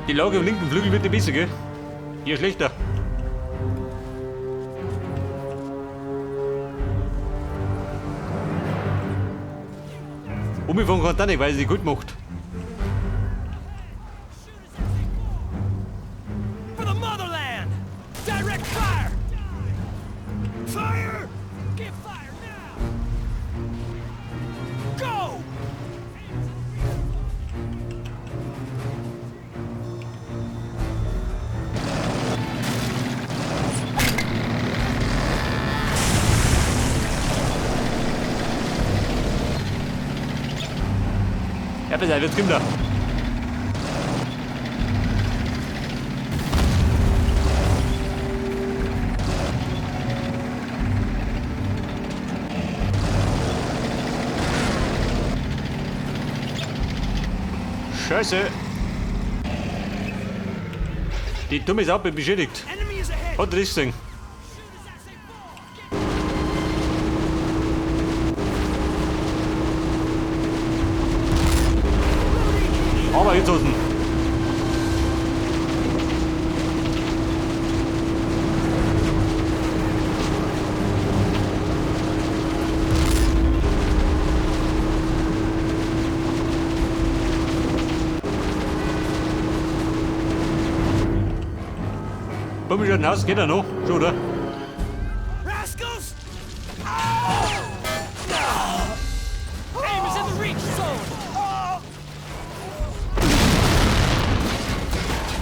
Die Lage im linken Flügel wird nicht besser, gell? Hier schlechter. Umgefahren kann er nicht, weil sie gut macht. For the motherland! Direct fire! Fire! Give fire now! Go! Ja, pass auf, jetzt kommt er. Scheiße. Die dumme Sau bin beschädigt. Enemy is ahead! Hat er das gesehen? Aber jetzt unten. Bummel Haus geht er noch, schon, oder? Rascals! Aim is in the reach zone!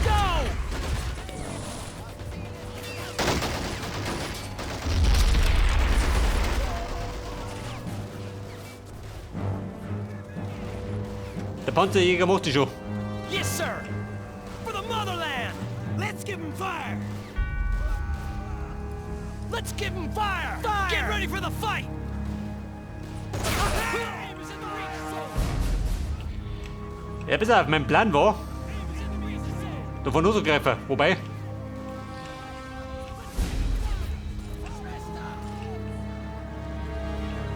Go! Der Panzerjäger macht die schon. Yes, sir! For the motherland! Let's give 'em fire! Let's give 'em fire! Fire! Get ready for the fight! Aim is in the reach zone! Ja, pass auf, mein Plan war, Aim is in the reach zone! davon anzugreifen. Wobei,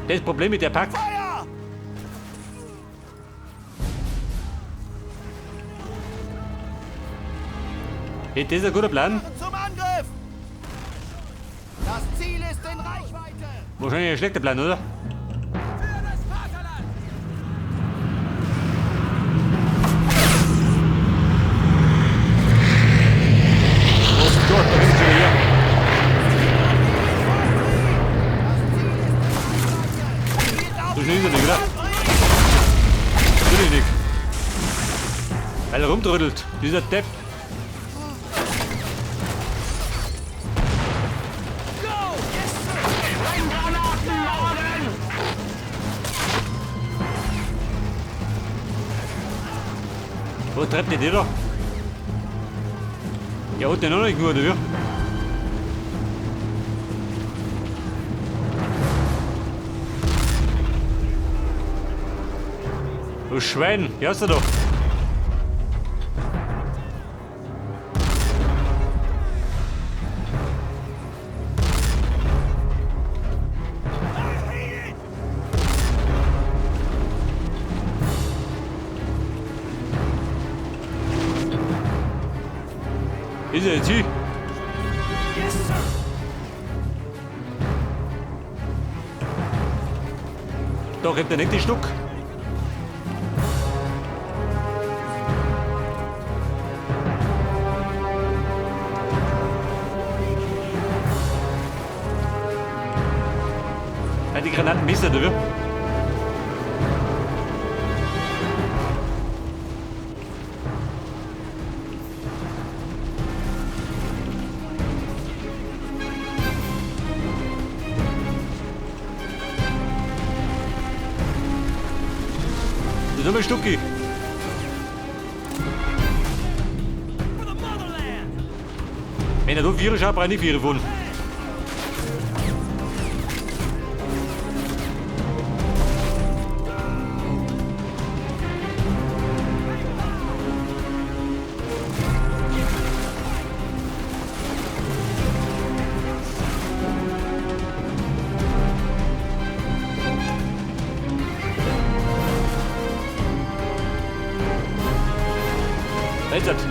das Problem mit der Pack. Feuer! Hey, das ist ein guter Plan. Zum Angriff! Das Ziel ist in Reichweite! Wahrscheinlich ein schlechter Plan, oder? Für das Vaterland! Oh Gott, da kommt schon her. Das Ziel ist in Reichweite! Geht auf So schnell ist er nicht, oder? Natürlich nicht. Weil er rumtrödelt, dieser Depp. Go! Yes, sir! Granaten laden! Was treibt denn der da? Ja, hat den auch nicht gut, oder wie? Du Schwein, hier hast du doch. Ist er jetzt hier? Yes, sir! Da kommt der nächste Stück. Ja, die Granaten besser, oder wie? Das ist nur ein Stucki. For the motherland! Wenn er da Viere schaut, brauche ich nicht Viere von. Jetzt.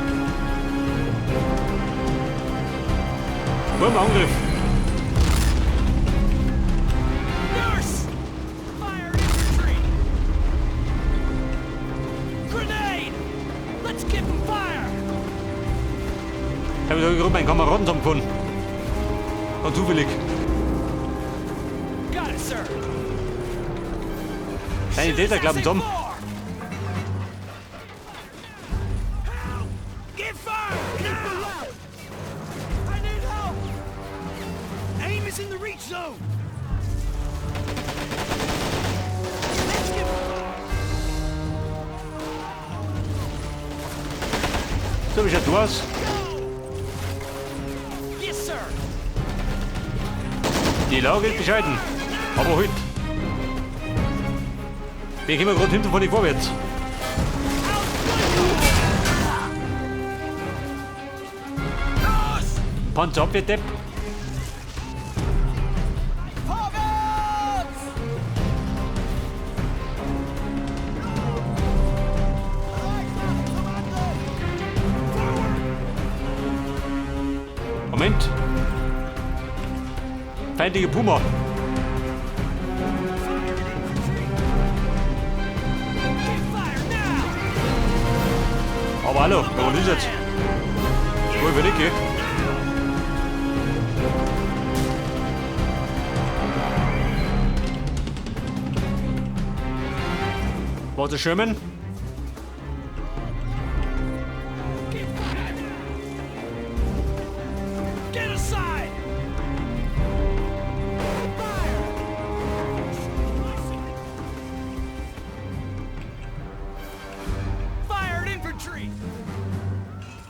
Vor dem Angriff. Nurse! Fire infantry! Grenade! Let's give 'em fire! Ich habe da gerade meinen Kameraden zusammengefunden. Ganz zufällig. Got it, sir. Deine Täter klappen zusammen. Help! Give fire! Now! I need help! Aim is in the reach zone! Let's give 'em fire! So, wie schaut du aus? Yes, sir. Die Lage ist bescheiden. Aber heute. Wir kommen gerade hinten von die vorwärts. Los! Panzerabwehrdepp. Vorwärts! Bereit machen zum Angriff! Moment. Feindliche Puma. Fire infantry! Give fire now! Aber hallo, was ist jetzt? Wo ich nicht, gell? Warte, Sherman. Give fire now! Get aside! Fire! Fire infantry!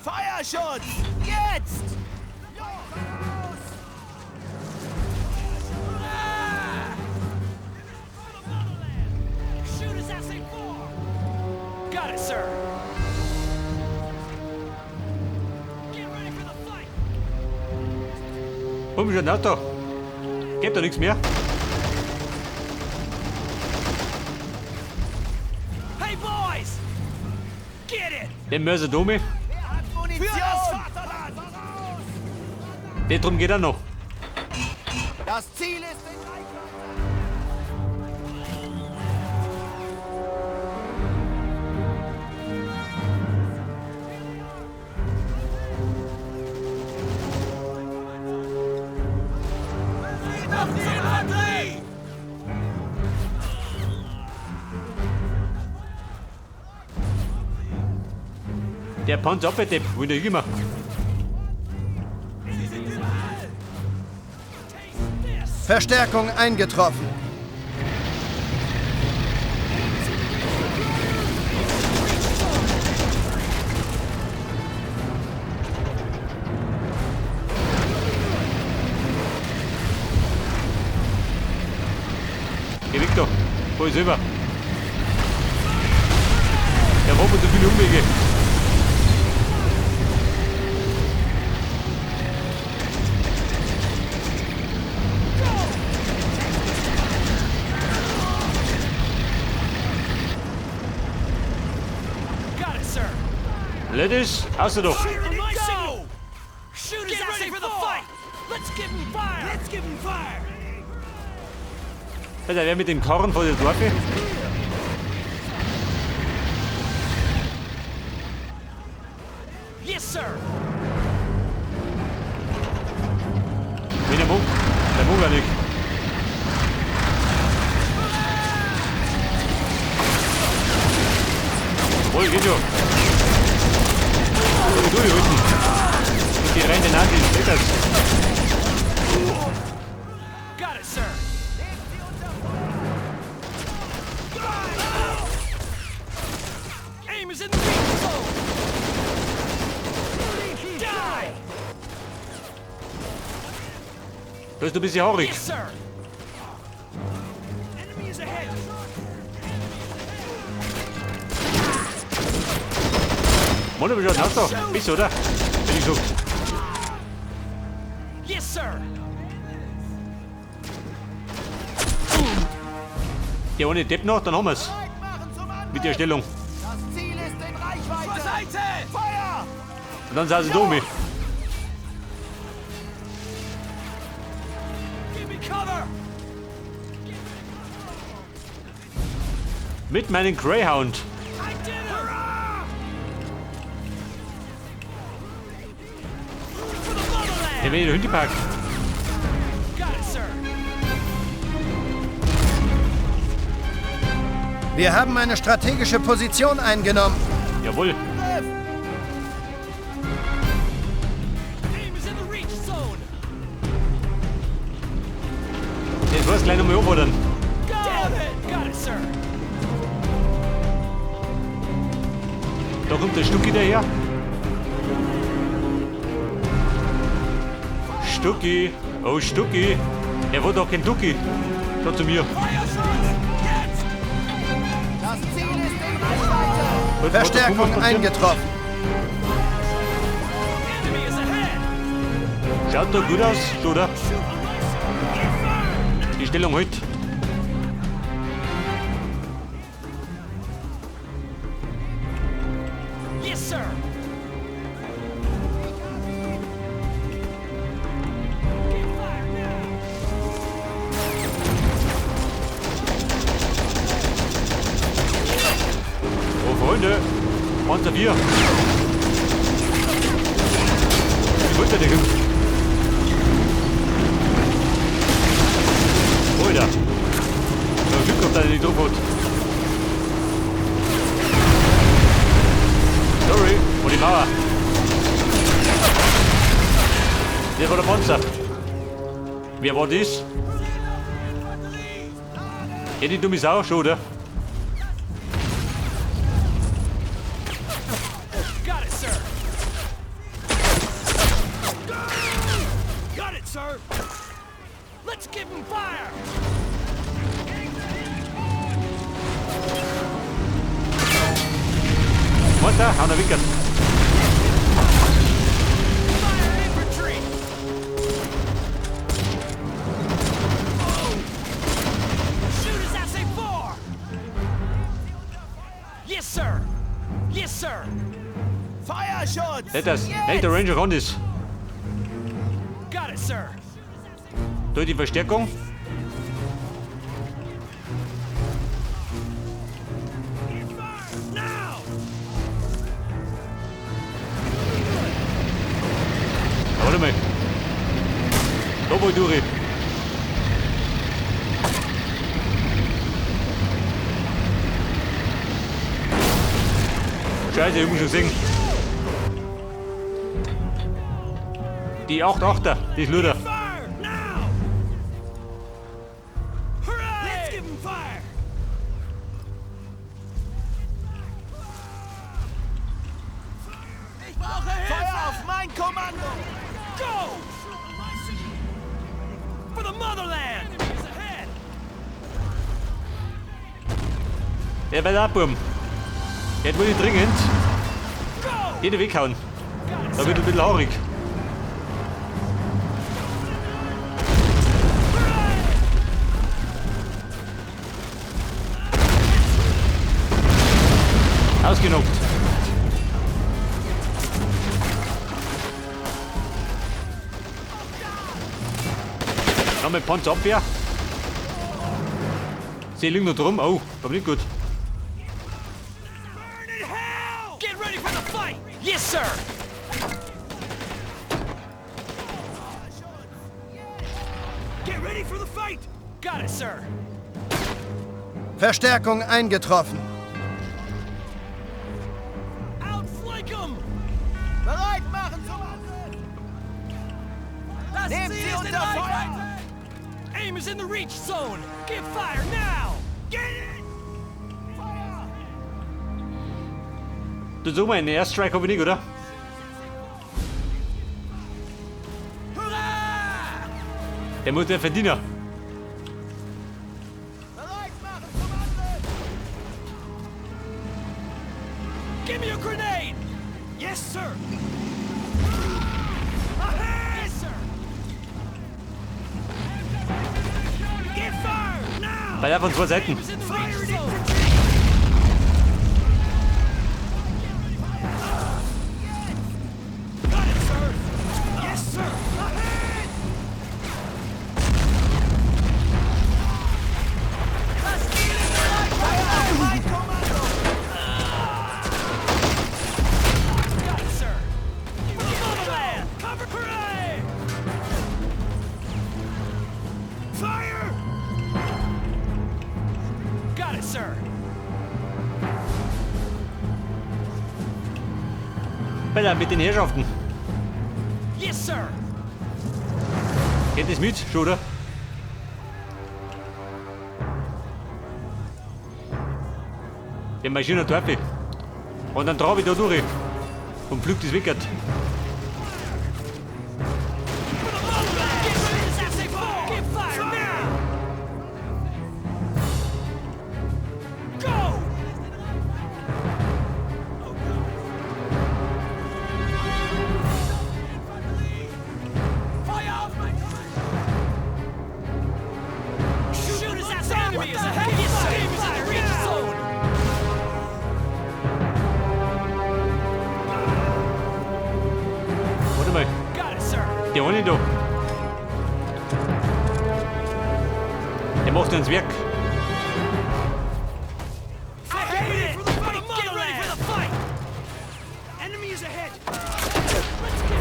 Feuerschutz! Jetzt! Ah! For the motherland! Shoot us SA-4! Got it, sir! Get ready for the fight! Komm schon, Auto. Geht da nichts mehr. Hey, boys! Get it! Den Mörser Dome. Wer hat Munition? Für das Vaterland! Der drum geht auch noch. Das Ziel ist in Reichweite! Infanterie! Der Panzerabwehrdepp, wo der immer. Sie sind überall! Taste this! Verstärkung eingetroffen. Geh weg da. Wo ist über? Der Robot so viele Umwege. Got it, sir! Ladies, außer doch. On my signal! Shoot us ready for the fight! Let's give 'em fire! Let's give 'em fire! Alter, wer mit dem Karren vor der Dorfe? Yes, sir! Wenn er mag. Der mag auch nicht. Oh, geht schon. Oh, durchhalten. Und die rein den Nagel, geht das? Got it, sir! Aim is in the reach zone! Die! Da ist ein bisschen haarig. Yes, sir! Enemy is ahead! Mann, aber schon aus da. Bist du, oder? Hätte ich gesagt. Yes, sir! Der eine Depp noch, dann haben wir's. Bereit machen zum Angriff! Mit der Stellung. Das Ziel ist in Reichweite! Zur Seite! Feuer! Und dann saß ich da mit. Mit meinem Greyhound. Der will den Hundepark. Wir haben eine strategische Position eingenommen. Jawohl. Jetzt war's gleich nochmal anfordern. Da kommt der Stucki daher. Stucki. Oh, Stucki. Er wollte doch kein Ducki. Schau zu mir. Das Ziel ist in Reichweite. Verstärkung eingetroffen. Schaut doch gut aus, oder? Die Stellung heute. Yes, sir. Oh, Freunde. Panzer 4. Wie wollt ihr denn? Alter. Ja, Glück gehabt, dass er nicht drauf hat. Sorry. Und die Mauer. Der war der Panzer. Wer war das? Ja, die dumme Sau schon, oder? Got it, sir. Got it, sir. Let's give him fire. Warte, hau noch Winkel. Fire infantry. Oh. Shoot as I say 4. Yes, sir. Yes, sir. Feuerschutz! Nicht das. Nicht der Ranger Rondis. Got it, sir. Da die Verstärkung. Now. Ja, warte mal. Da wo ich durch. Scheiße, ich muss schon sehen. Die 8-8er, die ist Luder. Fire now. Hooray! Let's give 'em fire. Ich brauche Hilfe! Feuer auf mein Kommando! Go! For the motherland! Enemies ahead! Der wird ab, Buben. Jetzt muss ich dringend Go! jede weghauen. Got it, Da wird ein bisschen haarig. Ausgenockt. Nochmal Panzerabwehr. Sie liegen noch drum. Oh, war nicht gut. Burn in hell! Get ready for the fight! Yes, sir! Get ready for the fight! Got it, sir. Verstärkung eingetroffen. Outflank 'em! Bereit machen zum Angriff! Das Nehmt Ziel sie ist in unter Feuer! Reichweite! Aim is in the reach zone! Give fire now! Get it! Feuer! Du sag mal, einen Airstrike habe ich nicht, oder? Hurrah! Der muss der verdienen. Bereit machen zum Angriff! Give me a grenade! Yes, sir! Ahead! Yes, sir! Get fire now! Bei der von zwei Seiten. Aim is in the reach zone! Got it, sir! Yes, sir! Ahead! Das Ziel ist in Reichweite! Mein Bella, mit den Herrschaften. Yes, sir. Geht das mit, schon, oder? Wir marschieren nach Dorfe. Und dann trab ich da durch. Und pflüg das Wickert. For the motherland! Get ready as I say fire! Get fire now! Go! Fire off my Shoot us as enemy is ahead! Yes, sir! Aim is in the reach zone! Warte mal, Got it, sir! der eine da. Der macht ans Werk. Get ready for the fight! Get ready for the fight! Enemy is ahead! Let's get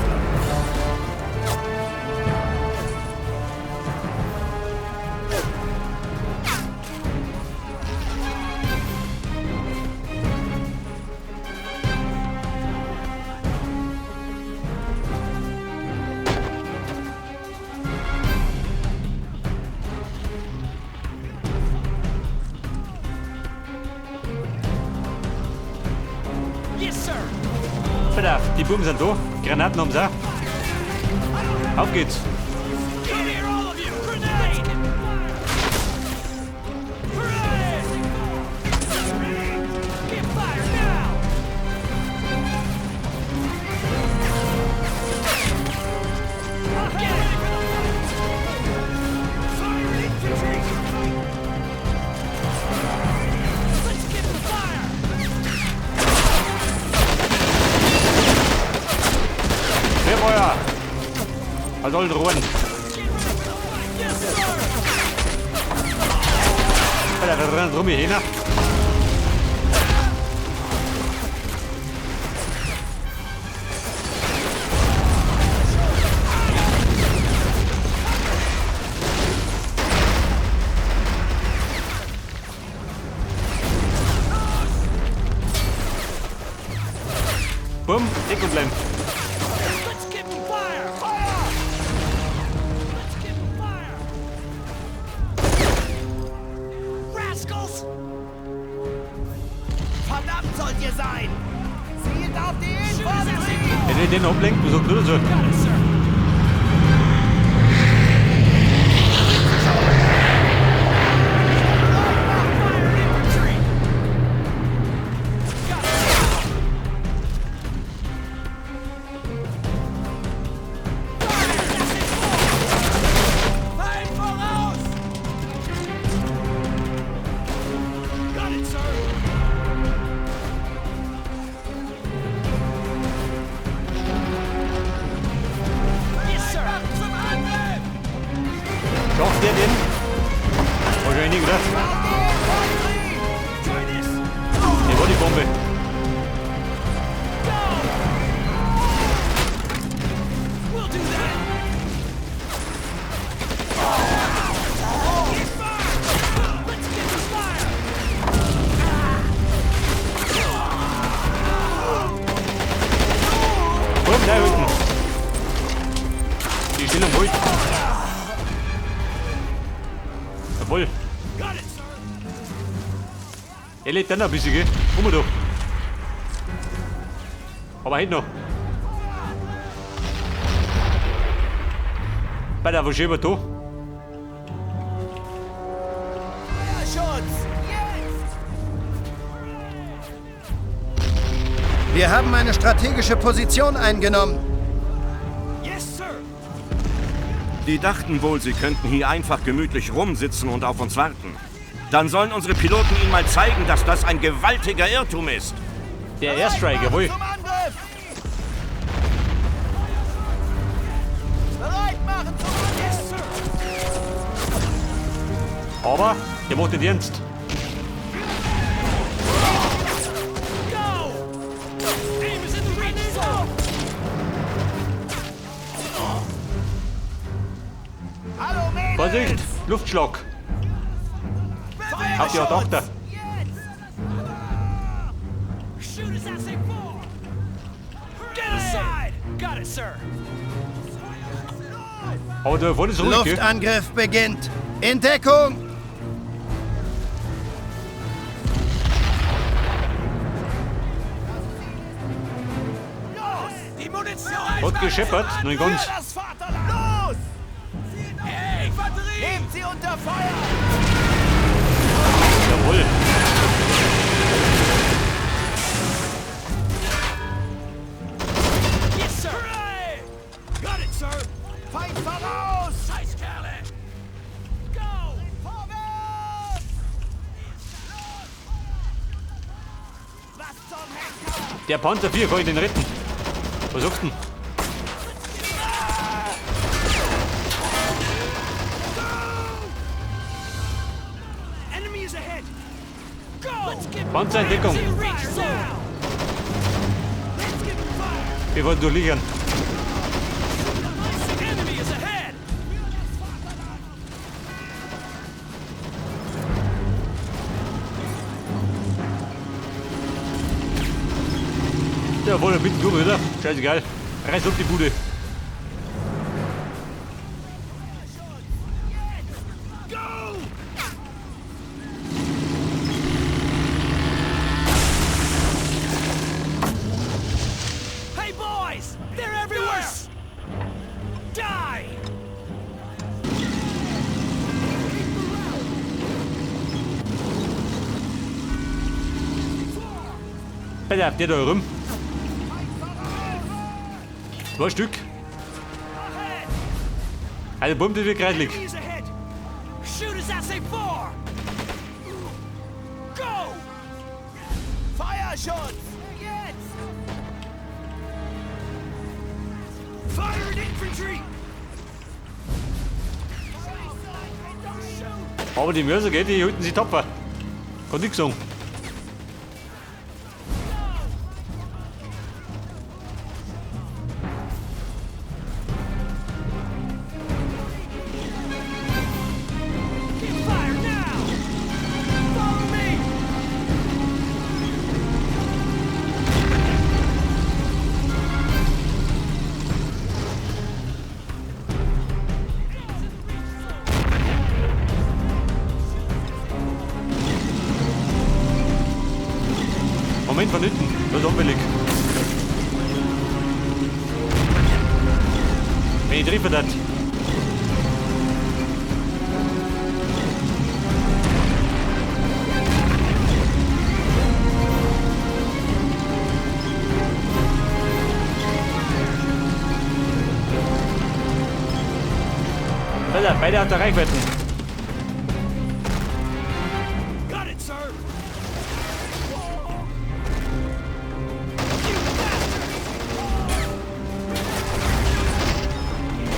Yes, sir! Pass auf, die Buben sind da. Granaten haben sie auch. Auf geht's. Come here, all of you! Grenade! Grenade! Get fire now! Get ready for the fight! Fire infantry! Let's get the fire! Feuer! Aus allen Rohren. Get ready for the fight! Yes, sir! Alter, da rennen rum hier hin. Bumm, Deckung bleiben. Let's give them fire! Fire! Let's give them fire! Rascals! Verdammt sollt ihr sein! Zielt auf die Shoot us as Infanterie! they Wenn ich den ablenkt, was sagt du dazu? Got it, sir! Fire infantry! Got it, sir! Fire as they fall! Feind voraus! Got it, sir! Yes, sir! Zum Angriff! Schafft der den? Wahrscheinlich, oder? Auf die Infanterie! Try this! Der war die Bombe. Go! We'll do that! Get fire! Let's get the fire! Bumm, da hinten. Die Stellung holt. Jawohl. Got it, sir! Er lebt dann noch ein bisschen, gell? Komm mal da. Aber heute noch. Bei der, was schön da? Feuerschutz! Jetzt! Wir haben eine strategische Position eingenommen. Yes, sir! Die dachten wohl, sie könnten hier einfach gemütlich rumsitzen und auf uns warten. Dann sollen unsere Piloten ihnen mal zeigen, dass das ein gewaltiger Irrtum ist. Der Airstrike, jawohl. Zum Angriff! Bereit machen zum Angriff! Yes, sir! Aber der macht den Dienst. Go! Aim is in the reach zone! Hallo Mädels! Vorsicht, Luftschlag. Auf die Tochter. Jetzt! Shoot us as they fall! Get aside! Got it, sir. Aber da vorne ist ruhig, gell? Luftangriff beginnt. In Deckung! Los! Die Munition! Hat gescheppert, noch nicht ganz. Für das Vaterland! Los! Hey, Infanterie! Nehmt sie unter Feuer! Jawohl. Yes, sir. Hooray! Got it, sir. Feind voraus! Scheißkerle! Go! Vorwärts! Was zum Henker? Der Panzer 4 kann ich den retten. Was sagst du denn? Enemy is ahead! Go! Let's get Panzer in Deckung. Reach now! Let's give 'em fire! Wir wollen durchliegen. Enemy is ahead! Der wollte mitten durch, oder? Scheißegal. Reiß um die Bude. Go! Hey boys! They're everywhere! Die! Pass auf, der da rum. Zwei Stück. Also Bombe wird kreislig. Enemy is ahead! Shoot as I say four! Go! Feuerschutz! Jetzt! Fire at infantry! Aber die Mörser, gell, die halten sich tapfer. Kann nix sagen. Get fire now! Follow me! Moment, von hinten. Das ist unbillig. Wenn ich treffe, das. Alter, beide hat der Reichweiten. Got it, sir! You bastard!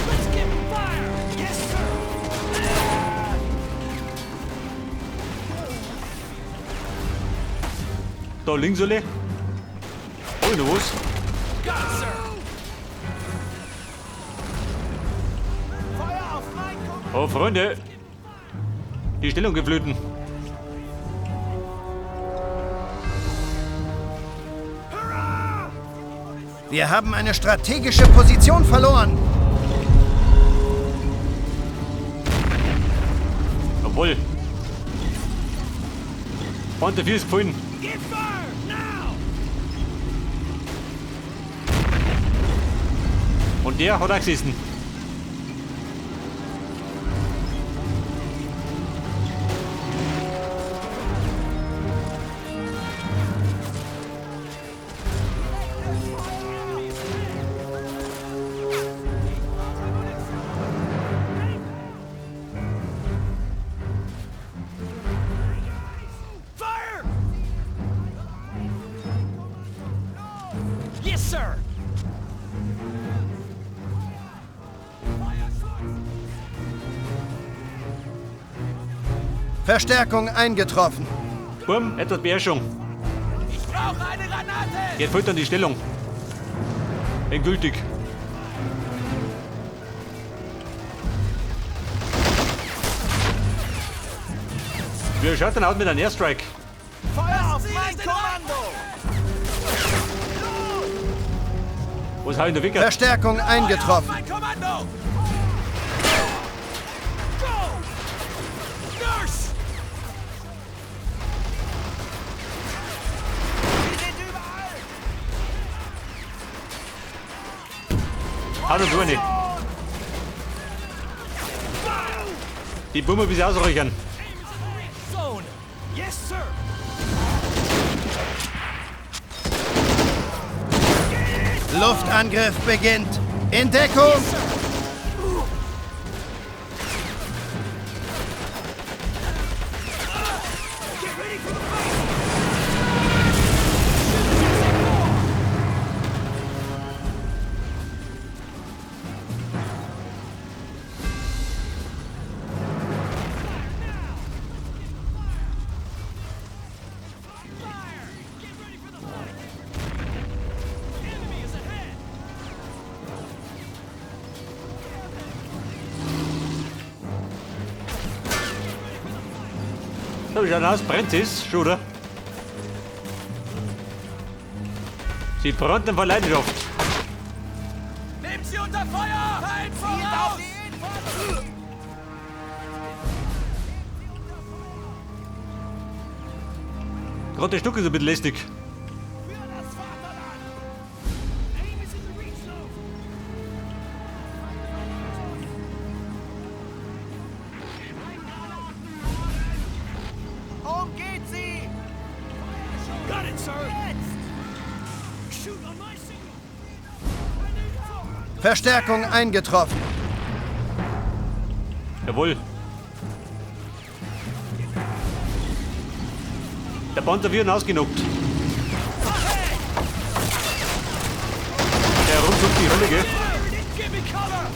Let's give 'em fire! Yes, sir! Da links alle. Oh, noch was? Got it, sir! Feuer auf mein Kommando! Oh, Freunde. Die Stellung geflöten. Wir haben eine strategische Position verloren. Jawohl. Panther 4 ist gefallen. Get fire now! Und der hat auch gesessen. Fire! Yes, sir! Verstärkung eingetroffen. Burm, etwas Beherrschung. Ich brauche eine Granate! Jetzt fällt dann die Stellung. Endgültig. Wie schaut denn aus mit einem Airstrike? Feuer auf mein Kommando! Was hab ich denn da weg? Verstärkung eingetroffen. Mein Kommando! Go! Nurse! Sie sind überall! Hau doch du eine. Die Bummer bis ausräuchern. Aim is in the reach zone! Yes, sir! Luftangriff beginnt. In Deckung! Get ready for the fight! Shoot as I say four! Fire! Get ready for the fight! Enemy is ahead! So, wie schaut aus? Brennt es schon, oder? Sie brannten vor Leidenschaft. Nehmt sie unter Feuer! Feind voraus! Gerade der Stuck ist ein bisschen lästig. Für das Vaterland! Aim is in the reach zone! Umgeht sie! Got it, sir! Jetzt! Shoot on my signal! Verstärkung eingetroffen. Jawohl. Der Panzer wird ausgenockt. Der rumzuckt die Hölle, gell? Give me cover!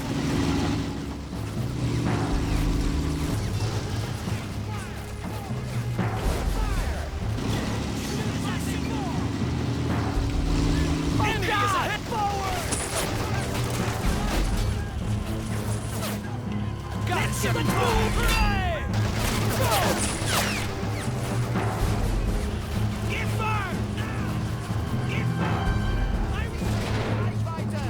Enemy is ahead! Forward! Got it, sir! Move! Hooray! Go! Get fire! Now! Get fire! I'm Reichweite!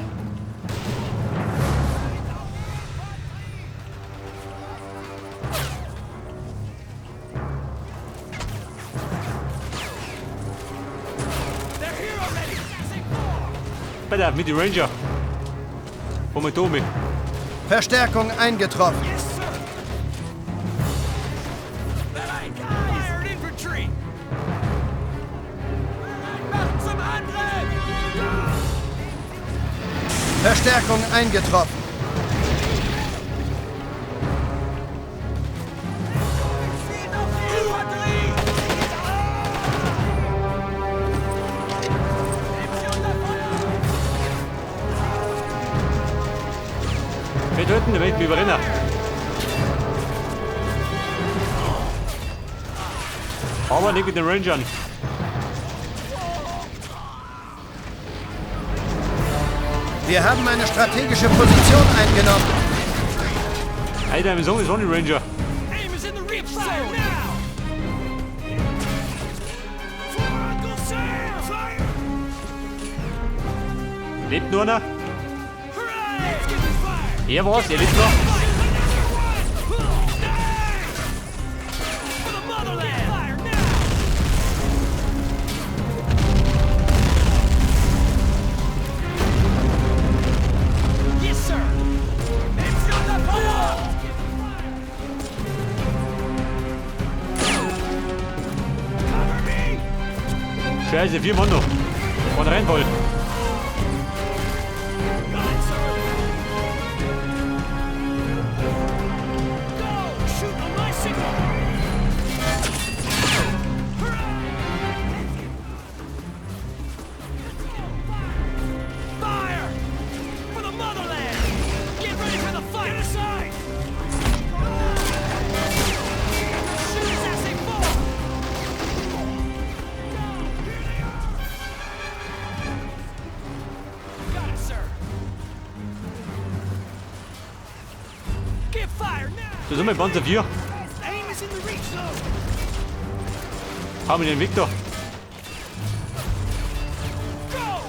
They're here already! Say four! Bitte, mit die Ranger. Moment, Tomi. Verstärkung eingetroffen. Yes, sir! Bereit! Fired infantry! Bereit, macht zum Angriff! Verstärkung eingetroffen. Zielt auf die Infanterie! Nehmt sie unter Feuer! Wir töten, der wird mich überrennen. Aber nicht mit den Rangern. Wir haben eine strategische Position eingenommen. Alter, wieso ist die Ranger? Aim is in the reach zone! Now! For Uncle Sam! Fire! Lebt nur einer? Hooray! Let's get this fire! Er war's, er lebt noch. For the motherland! Fire now! Yes, sir! Nehmt sie unter Feuer! Cover me! Scheiße, 4 Mann noch. Und Reinfall. Got it, sir! Go! Shoot on my signal! Hooray! Fire! For the motherland! Get ready for the fight! Get aside! Shoot as I say four! Go! Here they are! Got it, sir! Give fire now! Da sind wir Panzer 4. Aim is in the reach zone! Haben wir den Victor. Go!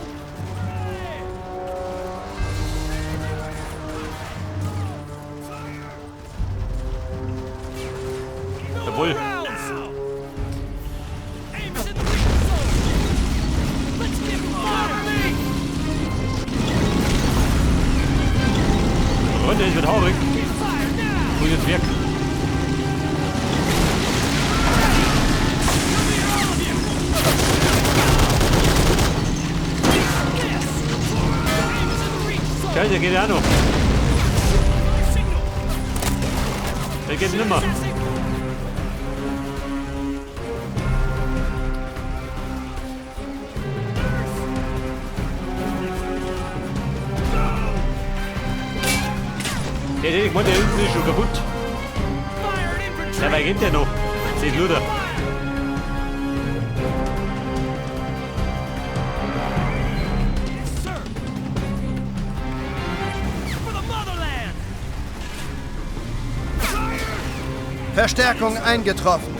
Jawohl. Freunde, ich wird haurig. Wo ist jetzt weg? Scheiße, geht ja auch noch. Der geht nimmer. Der, der, ich meine, der hinten ist schon kaputt. Ja, wer geht der noch? Seht Luder. Verstärkung eingetroffen.